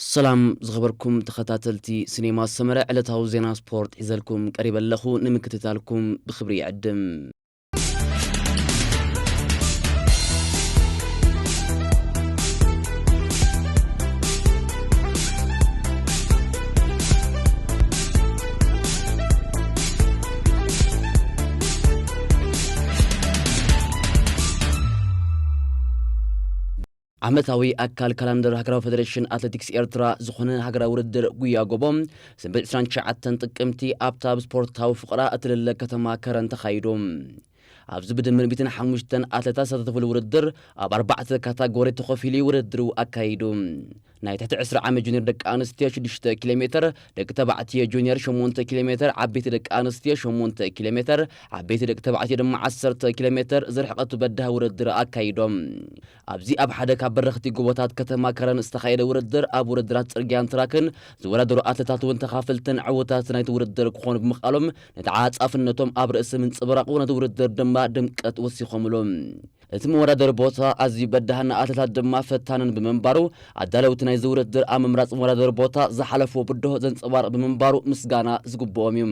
ሰላም ዝኸበርኩም ተኸታተልቲ ሲኔማ ሰመረ፣ ዕለታዊ ዜና ስፖርት ሒዘልኩም ቀሪበ ኣለኹ። ንምክትታልኩም ብኽብሪ ይዕድም። ዓመታዊ ኣካል ካላንደር ሃገራዊ ፌደሬሽን ኣትሌቲክስ ኤርትራ ዝኾነ ሃገራዊ ውድድር ጉያ ጎቦ ሰንበት ዕስራን ትሽዓተን ጥቅምቲ ኣብታ ብስፖርታዊ ፍቕራ እትልለ ከተማ ከረን ተኻይዱ። ኣብዚ ብድምር ሚእትን ሓሙሽተን ኣትሌታት ዝተሳተፉሉ ውድድር ኣብ ኣርባዕተ ካታጎሪ ተኸፊሉ ውድድሩ ኣካይዱ። ናይ ትሕቲ ዕስራ ዓመት ጁኒየር ደቂ ኣንስትዮ ሽዱሽተ ኪሎ ሜትር፣ ደቂ ተባዕትዮ ጁኒየር ሸሞንተ ኪሎ ሜትር፣ ዓበይቲ ደቂ ኣንስትዮ ሸሞንተ ኪሎ ሜትር፣ ዓበይቲ ደቂ ተባዕትዮ ድማ ዓሰርተ ኪሎ ሜትር ዝርሕቀቱ በዳህ ውድድር ኣካይዶም። ኣብዚ ኣብ ሓደ ካብ በረኽቲ ጎቦታት ከተማ ከረን ዝተኻየደ ውድድር፣ ኣብ ውድድራት ጽርግያን ትራክን ዝወዳደሩ ኣትሌታት እውን ተኻፈልትን ዕዉታት ናይቲ ውድድር ክኾኑ ብምኽኣሎም፣ ንተዓጻፍነቶም ኣብ ርእሲ ምንጽብራቑ ነቲ ውድድር ድማ ድምቀት ወሲኾምሉ። እቲ መወዳደሪ ቦታ ኣዝዩ በዳህን ንኣትሌታት ድማ ፈታንን ብምንባሩ፣ ኣዳለውቲ ናይዚ ውድድር ኣብ ምምራጽ መወዳደሪ ቦታ ዝሓለፍዎ ብድሆ ዘንጸባርቕ ብምንባሩ ምስጋና ዝግብኦም እዩ።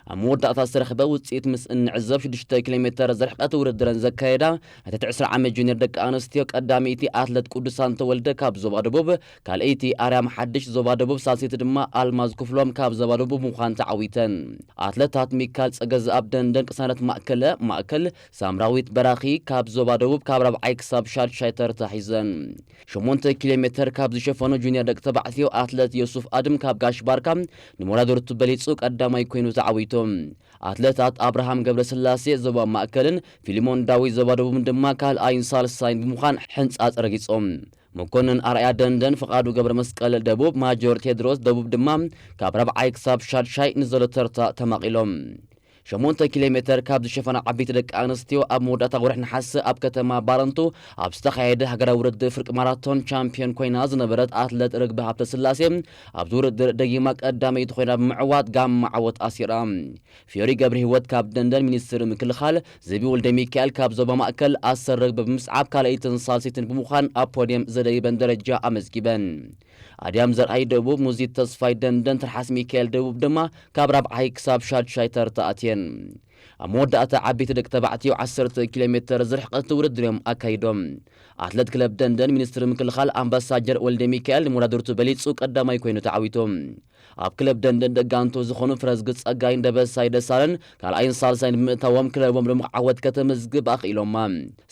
ኣብ መወዳእታ ዝተረኽበ ውጽኢት ምስ እንዕዘብ፣ ሽዱሽተ ኪሎ ሜተር ዝርሕቀት ውድድረን ዘካየዳ ናይ ትሕቲ ዕስራ ዓመት ጁኒየር ደቂ ኣንስትዮ ቀዳመይቲ ኣትሌት ቅዱሳን ተወልደ ካብ ዞባ ደቡብ፣ ካልኣይቲ ኣርያም ሓድሽ ዞባ ደቡብ፣ ሳልሰይቲ ድማ ኣልማዝ ክፍሎም ካብ ዞባ ደቡብ ብምዃን ተዓዊተን። ኣትሌታት ሚካል ጸገዝኣብ ደንደን፣ ቅሳነት ማእከለ ማእከል፣ ሳምራዊት በራኺ ካብ ዞባ ደቡብ ካብ ራብዓይ ክሳብ ሻድሻይ ተርታ ሒዘን። ሸሞንተ ኪሎ ሜተር ካብ ዝሸፈኑ ጁኒየር ደቂ ተባዕትዮ ኣትሌት ዮሱፍ ኣድም ካብ ጋሽ ባርካ ንመወዳድርቱ በሊጹ ቀዳማይ ኮይኑ ተዓዊቱ። ኣትሌታት ኣብርሃም ገብረስላሴ ዞባ ማእከልን ፊሊሞን ዳዊት ዞባ ደቡብን ድማ ካልኣይን ሳልሳይን ብምዃን ሕንጻጽ ረጊጾም። መኮንን ኣርኣያ ደንደን፣ ፍቓዱ ገብረ መስቀል ደቡብ፣ ማጆር ቴድሮስ ደቡብ ድማ ካብ ራብዓይ ክሳብ ሻድሻይ ንዘሎ ተርታ ተማቒሎም። ሸሞንተ ኪሎ ሜተር ካብ ዝሸፈና ዓበይቲ ደቂ ኣንስትዮ ኣብ መወዳእታ ወርሒ ነሓሰ ኣብ ከተማ ባረንቱ ኣብ ዝተኻየደ ሃገራዊ ውድድር ፍርቂ ማራቶን ቻምፒዮን ኮይና ዝነበረት ኣትሌት ርግቢ ሃብተስላሴ ኣብዚ ውድድር ደጊማ ቀዳመይቲ ኮይና ብምዕዋት ጋማ ዓወት ኣሲራ። ፊዮሪ ገብረ ህይወት ካብ ደንደን፣ ሚኒስትሪ ምክልኻል ዝቢ ወልደ ሚካኤል ካብ ዞባ ማእከል፣ ኣሰር ርግቢ ብምስዓብ ካልኣይትን ሳልሰይትን ብምዃን ኣብ ፖድየም ዘደይበን ደረጃ ኣመዝጊበን። ኣድያም ዘርኣይ ደቡብ፣ ሙዚት ተስፋይ ደንደን፣ ትርሓስ ሚካኤል ደቡብ ድማ ካብ ራብዓይ ክሳብ ሻድሻይ ተርታ ኣትየን። ኣብ መወዳእታ ዓበይቲ ደቂ ተባዕትዮ ዓሰርተ ኪሎ ሜተር ዝርሕቀት ውድድር እዮም ኣካይዶም። ኣትሌት ክለብ ደንደን ሚኒስትሪ ምክልኻል ኣምባሳጀር ወልደ ሚካኤል ንመወዳድርቱ በሊጹ ቀዳማይ ኮይኑ ተዓዊቱ። ኣብ ክለብ ደንደን ደጋንቱ ዝኾኑ ፍረዝጊ ጸጋይን ደበሳይ ደሳለን ካልኣይን ሳልሳይን ብምእታዎም ክለቦም ድሙቕ ዓወት ከተመዝግብ ኣኽኢሎማ።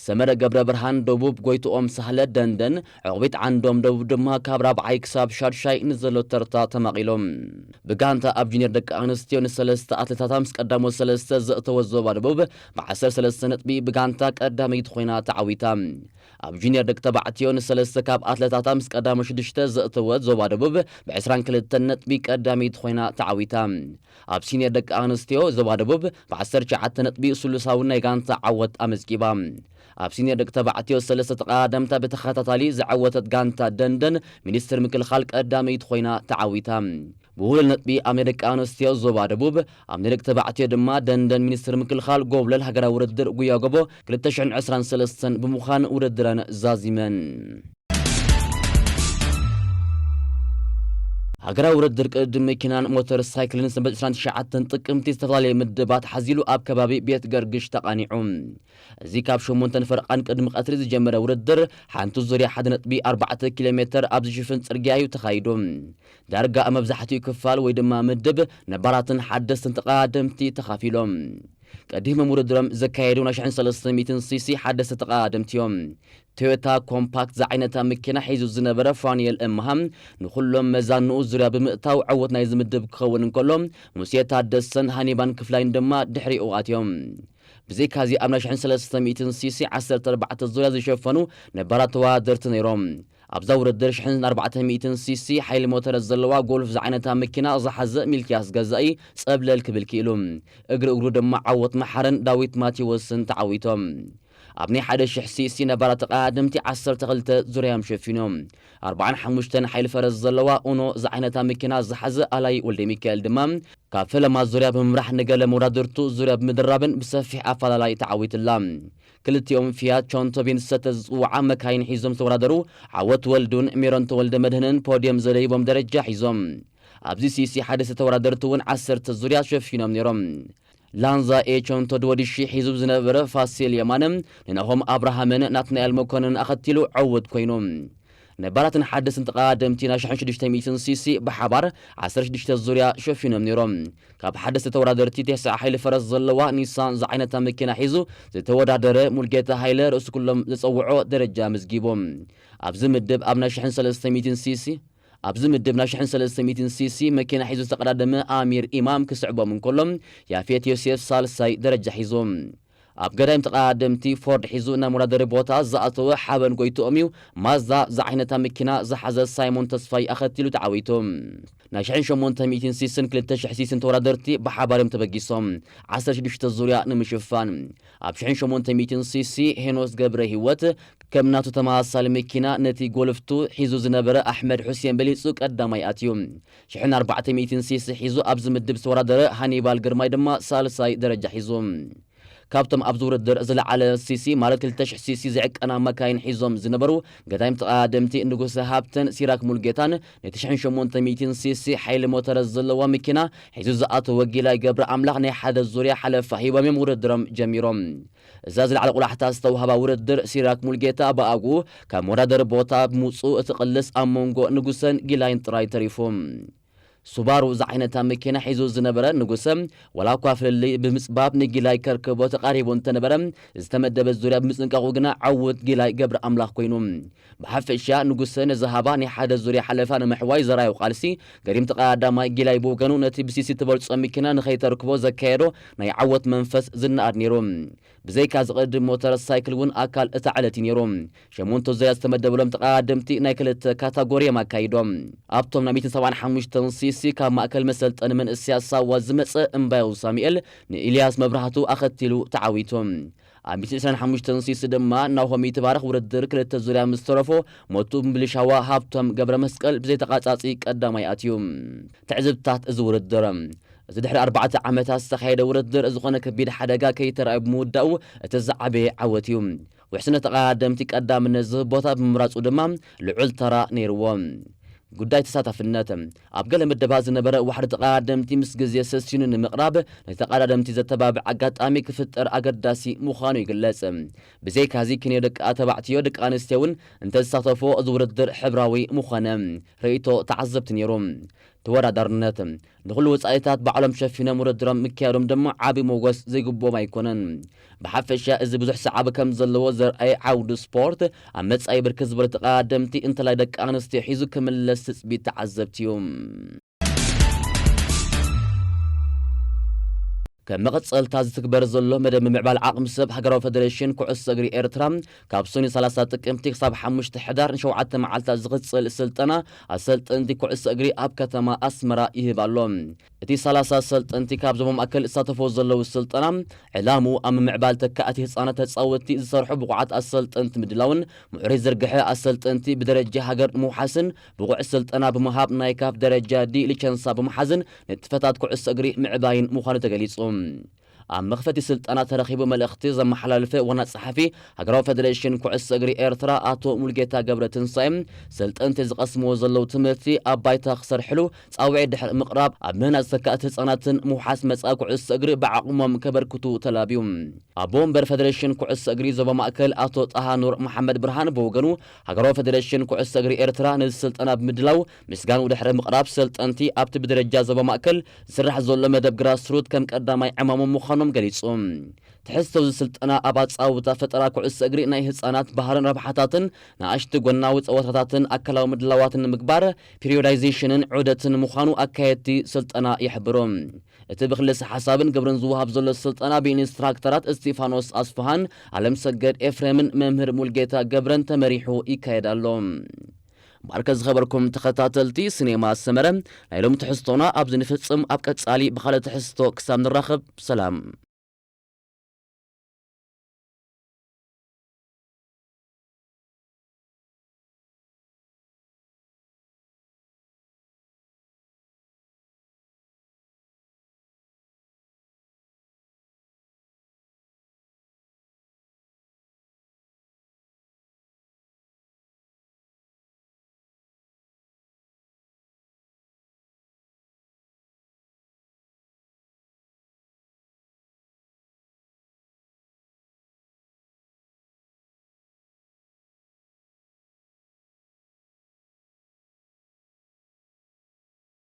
ሰመረ ገብረ ብርሃን ደቡብ፣ ጎይትኦም ሳህለ ደንደን፣ ዕቑቢት ዓንዶም ደቡብ ድማ ካብ ራብዓይ ክሳብ ሻድሻይ ንዘሎ ተርታ ተማቒሎም። ብጋንታ ኣብ ጁኒየር ደቂ ኣንስትዮ ንሰለስተ ኣትሌታታ ምስ ቀዳሞት ሰለስተ ዘእተወት ዞባ ደቡብ ብዓሰርተ ሰለስተ ነጥቢ ብጋንታ ቀዳመይቲ ኮይና ተዓዊታ። ኣብ ጁኒየር ደቂ ተባዕትዮ ንሰለስተ ካብ ኣትሌታታ ምስ ቀዳሞት ሽዱሽተ ዘእተወት ዞባ ደቡብ ብዕስራን ክልተን ነጥቢ ቀዳመይቲ ኮይና ተዓዊታ። ኣብ ሲኒየር ደቂ ኣንስትዮ ዞባ ደቡብ ብዓሰርተ ትሽዓተ ነጥቢ ስሉሳዊ ናይ ጋንታ ዓወት ኣመዝጊባ። ኣብ ሲኒየር ደቂ ተባዕትዮ ሰለስተ ተቐዳደምታ ብተኸታታሊ ዝዓወተት ጋንታ ደንደን ሚኒስትሪ ምክልኻል ቀዳመይቲ ኮይና ተዓዊታ። ብውህሉል ነጥቢ ኣብ ናይ ደቂ ኣንስትዮ ዞባ ደቡብ፣ ኣብ ናይ ደቂ ተባዕትዮ ድማ ደንደን ሚኒስትሪ ምክልኻል ጎብለል ሃገራዊ ውድድር ጉያ ጎቦ ክልተ ሽሕን ዕስራን ሰለስተን ብምዃን ውድድረን ዛዚመን። ሃገራዊ ውድድር ቅድድም መኪናን ሞተር ሳይክልን ሰንበት ዕስራን ትሽዓተን ጥቅምቲ ዝተፈላለየ ምድባት ሓዚሉ ኣብ ከባቢ ቤት ገርግሽ ተቓኒዑ። እዚ ካብ ሸሞንተን ፈረቓን ቅድሚ ቀትሪ ዝጀመረ ውድድር ሓንቲ ዙርያ ሓደ ነጥቢ ኣርባዕተ ኪሎ ሜተር ኣብ ዝሽፍን ጽርግያ እዩ ተኻይዱ። ዳርጋ ኣብ መብዛሕትኡ ክፋል ወይ ድማ ምድብ ነባራትን ሓደስትን ተቐዳደምቲ ተኻፊሎም። ቀዲሞም ውድድሮም ዘካየዱ ናይ ሽሕን ሰለስተ ሚእትን ሲሲ ሓደስቲ ተቐዳደምቲ እዮም። ቶዮታ ኮምፓክት ዝዓይነታ መኪና ሒዙ ዝነበረ ፋኑኤል እምሃ ንኹሎም መዛንኡ ዙርያ ብምእታው ዕዉት ናይዚ ምድብ ክኸውን እንከሎ፣ ሙሴ ታደሰን ሃኒባን ክፍላይን ድማ ድሕሪኡ ኣትዮም። ብዘይካዚ ኣብ ናይ ሽሕን ሰለስተ ሚእትን ሲሲ ዓሰርተ ኣርባዕተ ዙርያ ዝሸፈኑ ነባራት ተወዳደርቲ ነይሮም። ኣብዛ ውድድር ሽሕን ኣርባዕተ ሚእትን ሲሲ ሓይሊ ሞተር ዘለዋ ጎልፍ ዝዓይነታ መኪና ዝሓዘ ሚልክያስ ገዛኢ ጸብለል ክብል ክኢሉ። እግሪ እግሩ ድማ ዓወት መሓረን ዳዊት ማቴዎስን ተዓዊቶም። ኣብ ናይ ሓደ ሽሕ ሲሲ ነባራት ተቐዳደምቲ ዓሰርተ ክልተ ዙርያ እዮም ሸፊኖም። ኣርባዓን ሓሙሽተን ሓይሊ ፈረስ ዘለዋ ኡኖ ዝዓይነታ መኪና ዝሓዘ ኣላይ ወልደ ሚካኤል ድማ ካብ ፈለማ ዙርያ ብምምራሕ ንገለ መወዳድርቱ ዙርያ ብምድራብን ብሰፊሕ ኣፈላላይ ተዓዊትላ። ክልቲኦም ፊያት ቾንቶ ቪንሰተ ዝጽውዓ መካይን ሒዞም ዝተወዳደሩ ዓወት ወልዱን ሜሮን ተወልደ መድህንን ፖድየም ዘደይቦም ደረጃ ሒዞም። ኣብዚ ሲሲ ሓደስተ ተወዳደርቲ እውን ዓሰርተ ዙርያ ሸፊኖም ነይሮም። ላንዛ ኤ ቾንቶ ድወዲሺ ሒዙ ዝነበረ ፋሲል የማነ ንናሆም ኣብርሃምን ናትናኤል መኮንን ኣኸቲሉ ዕውት ኮይኑ። ነባራትን ሓደስትን ተቐዳደምቲ ናይ ሽሕን ሽዱሽተ ሚእትን ሲሲ ብሓባር ዓሰርተ ሽዱሽተ ዙርያ ሸፊኖም ነይሮም። ካብ ሓደስቲ ተወዳደርቲ ተስዓ ሓይሊ ፈረስ ዘለዋ ኒሳን ዝዓይነታ መኪና ሒዙ ዝተወዳደረ ሙልጌታ ሃይለ ርእሱ ኩሎም ዘጸውዖ ደረጃ ኣመዝጊቡ። ኣብዚ ምድብ ኣብ ናይ ሽሕን ሰለስተ ሚእትን ሲሲ ኣብዚ ምድብ ናይ ሽሕን ሰለስተ ሚእትን ሲሲ መኪና ሒዙ ዝተቐዳደመ ኣሚር ኢማም ክስዕቦም እንከሎ፣ ያፌት ዮሴፍ ሳልሳይ ደረጃ ሒዙ። ኣብ ገዳይም ተቐዳደምቲ ፎርድ ሒዙ ናብ መወዳደሪ ቦታ ዝኣተወ ሓበን ጎይትኦም እዩ። ማዝዳ ዝዓይነታ መኪና ዝሓዘ ሳይሞን ተስፋይ ኣኸቲሉ ተዓዊቱ። ናይ ሽሕን ሸሞንተ ሚእትን ሲስን ክልተ ሽሕ ሲስን ተወዳደርቲ ብሓባር እዮም ተበጊሶም፣ ዓሰርተ ሽዱሽተ ዙርያ ንምሽፋን። ኣብ ሽሕን ሸሞንተ ሚእትን ሲሲ ሄኖስ ገብረ ህይወት ከም ናቱ ተመሳሳሊ መኪና ነቲ ጎልፍቱ ሒዙ ዝነበረ ኣሕመድ ሑሴን በሊጹ ቀዳማይ ኣትዩ። ሽሕን ኣርባዕተ ሚእትን ሲሲ ሒዙ ኣብዚ ምድብ ዝተወዳደረ ሃኒባል ግርማይ ድማ ሳልሳይ ደረጃ ሒዙ። ካብቶም ኣብዚ ውድድር ዝለዓለ ሲሲ ማለት ክልተ ሽሕ ሲሲ ዝዕቀና መካይን ሒዞም ዝነበሩ ገዳይም ተቐዳደምቲ ንጉሰ ሃብተን ሲራክ ሙልጌታን ነቲ ሽሕን ሸሞንተ ሚእትን ሲሲ ሓይሊ ሞተረ ዘለዋ መኪና ሒዙ ዝኣተወ ጊላይ ገብረ ኣምላኽ ናይ ሓደ ዙርያ ሓለፋ ሂቦም እዮም ውድድሮም ጀሚሮም። እዛ ዝለዓለ ቁላሕታ ዝተዋህባ ውድድር ሲራክ ሙልጌታ ብኣግኡ ካብ መወዳደሪ ቦታ ብምውፅኡ እቲ ቅልስ ኣብ መንጎ ንጉሰን ጊላይን ጥራይ ተሪፉ። ሱባሩ ዝዓይነታ መኪና ሒዙ ዝነበረ ንጉሰ ዋላ እኳ ፍልልይ ብምፅባብ ንጊላይ ከርክቦ ተቃሪቡ እንተነበረ ዝተመደበ ዙርያ ብምፅንቃቑ ግና ዓውት ጊላይ ገብረ ኣምላኽ ኮይኑ። ብሓፈሻ ንጉሰ ንዝሃባ ናይ ሓደ ዙርያ ሓለፋ ንምሕዋይ ዘራዩ ቃልሲ ገሪም ተቐዳዳማይ ጊላይ ብወገኑ ነቲ ብሲሲ ትበልጾ መኪና ንኸይተርክቦ ዘካየዶ ናይ ዓወት መንፈስ ዝነኣድ ነይሩ። ብዘይካ ዝቕድም ሞተር ሳይክል እውን ኣካል እታ ዕለት እዩ ነይሩ። ሸሞንተ ዙርያ ዝተመደበሎም ተቐዳደምቲ ናይ ክልተ ካታጎሪ እዮም ኣካይዶም። ኣብቶም ናይ ሚእትን ሰብዓን ሓሙሽተን ሲሲ ካብ ማእከል መሰልጠኒ መንእሰያት ሳዋ ዝመጸ እምባየው ሳሙኤል ንኢልያስ መብራህቱ ኣኸቲሉ ተዓዊቱ። ኣብ ሚእትን ዕስራን ሓሙሽተን ሲሲ ድማ ናሆም ይትባረኽ ውድድር ክልተ ዙርያ ምስ ተረፎ ሞቱ ብምብልሻዋ ሃብቶም ገብረ መስቀል ብዘይተቓጻጺ ቀዳማይ ኣትዩ። ትዕዝብታት እዚ ውድድር። እዚ ድሕሪ ኣርባዕተ ዓመታት ዝተኻየደ ውድድር ዝኾነ ከቢድ ሓደጋ ከይተራእዩ ብምውዳኡ እቲ ዝዓበየ ዓወት እዩ። ውሕስነት ተቐዳደምቲ ቀዳምነት ዝህብ ቦታ ብምምራጹ ድማ ልዑል ተራ ነይርዎ። ጉዳይ ተሳታፍነት። ኣብ ገለ ምደባ ዝነበረ ዋሕዲ ተቐዳደምቲ ምስ ግዜ ሰሲኑ ንምቕራብ ናይ ተቐዳደምቲ ዘተባብዕ ኣጋጣሚ ክፍጠር ኣገዳሲ ምዃኑ ይግለጽ። ብዘይካዚ ክንዮ ደቂ ተባዕትዮ ደቂ ኣንስትዮ እውን እንተዝሳተፎ እዚ ውድድር ሕብራዊ ምኾነ ርእይቶ ተዓዘብቲ ነይሩ። ተወዳዳርነት። ንኹሉ ወጻኢታት ባዕሎም ሸፊኖም ውድድሮም ምክያዶም ድማ ዓቢ ሞጎስ ዘይግብኦም ኣይኮነን። ብሓፈሻ እዚ ብዙሕ ሰዓቢ ከም ዘለዎ ዘርኣየ ዓውዲ ስፖርት ኣብ መጻኢ ብርክት ዝበሉ ተቐዳደምቲ እንተላይ ደቂ ኣንስትዮ ሒዙ ክምለስ ትጽቢት ተዓዘብቲ እዩ። ከም መቐጸልታ ዝትግበር ዘሎ መደብ ምምዕባል ዓቕሚ ሰብ ሃገራዊ ፈደሬሽን ኩዕሶ እግሪ ኤርትራ ካብ ሰኑይ ሰላሳ ጥቅምቲ ክሳብ ሓሙሽተ ሕዳር ንሸውዓተ መዓልታት ዝቕጽል ስልጠና ኣሰልጠንቲ ኩዕሶ እግሪ ኣብ ከተማ ኣስመራ ይህብ ኣሎ። እቲ ሰላሳ ኣሰልጠንቲ ካብ ዞባ ማእከል ዝሳተፉ ዘለዉ ስልጠና ዕላምኡ ኣብ ምምዕባል ተካእቲ ህጻናት ተጻወትቲ ዝሰርሑ ብቑዓት ኣሰልጠንቲ ምድላውን ምዕሩይ ዝርግሐ ኣሰልጠንቲ ብደረጃ ሃገር ንምውሓስን ብቑዕ ስልጠና ብምሃብ ናይ ካፍ ደረጃ ዲ ሊቸንሳ ብምሓዝን ንጥፈታት ኩዕሶ እግሪ ምዕባይን ምዃኑ ተገሊጹ። ኣብ መኽፈቲ ስልጠና ተረኺቡ መልእኽቲ ዘመሓላለፈ ዋና ጸሓፊ ሃገራዊ ፈደሬሽን ኩዕሶ እግሪ ኤርትራ ኣቶ ሙልጌታ ገብረ ትንሳኤ ሰልጠንቲ ዝቐስምዎ ዘለዉ ትምህርቲ ኣብ ባይታ ክሰርሕሉ ጻውዒት ድሕሪ ምቕራብ ኣብ ምህናጽ ተካእቲ ህጻናትን ምውሓስ መጻኢ ኩዕሶ እግሪ ብዓቕሞም ከበርክቱ ተላብዩ። ኣቦ ወንበር ፈደሬሽን ኩዕሶ እግሪ ዞባ ማእከል ኣቶ ጣሃ ኑር መሓመድ ብርሃን ብወገኑ ሃገራዊ ፈደሬሽን ኩዕሶ እግሪ ኤርትራ ነዚ ስልጠና ብምድላው ምስጋንኡ ድሕሪ ምቕራብ ሰልጠንቲ ኣብቲ ብደረጃ ዞባ ማእከል ዝስራሕ ዘሎ መደብ ግራስሩት ከም ቀዳማይ ዕማሞም ምዃኖም ገሊጹ። ትሕዝቶ እዚ ስልጠና ኣብ ኣጻውታ ፈጠራ ኩዕሶ እግሪ ናይ ህጻናት ባህርን ረብሓታትን ንኣሽቱ ጎናዊ ጸወታታትን ኣካላዊ ምድላዋትን ንምግባር ፒሪዮዳይዜሽንን ዑደትን ምዃኑ ኣካየድቲ ስልጠና ይሕብሩ። እቲ ብክልሰ ሓሳብን ግብርን ዝወሃብ ዘሎ ስልጠና ብኢንስትራክተራት እስቲፋኖስ ኣስፍሃን ኣለምሰገድ ኤፍሬምን መምህር ሙልጌታ ገብረን ተመሪሑ ይካየድ ኣሎ። ባርከ ዝኸበርኩም ተኸታተልቲ ሲኔማ ሰመረ ናይ ሎም ትሕዝቶና ኣብዚ ንፍጽም ኣብ ቀጻሊ ብኻልእ ትሕዝቶ ክሳብ ንራኸብ ሰላም።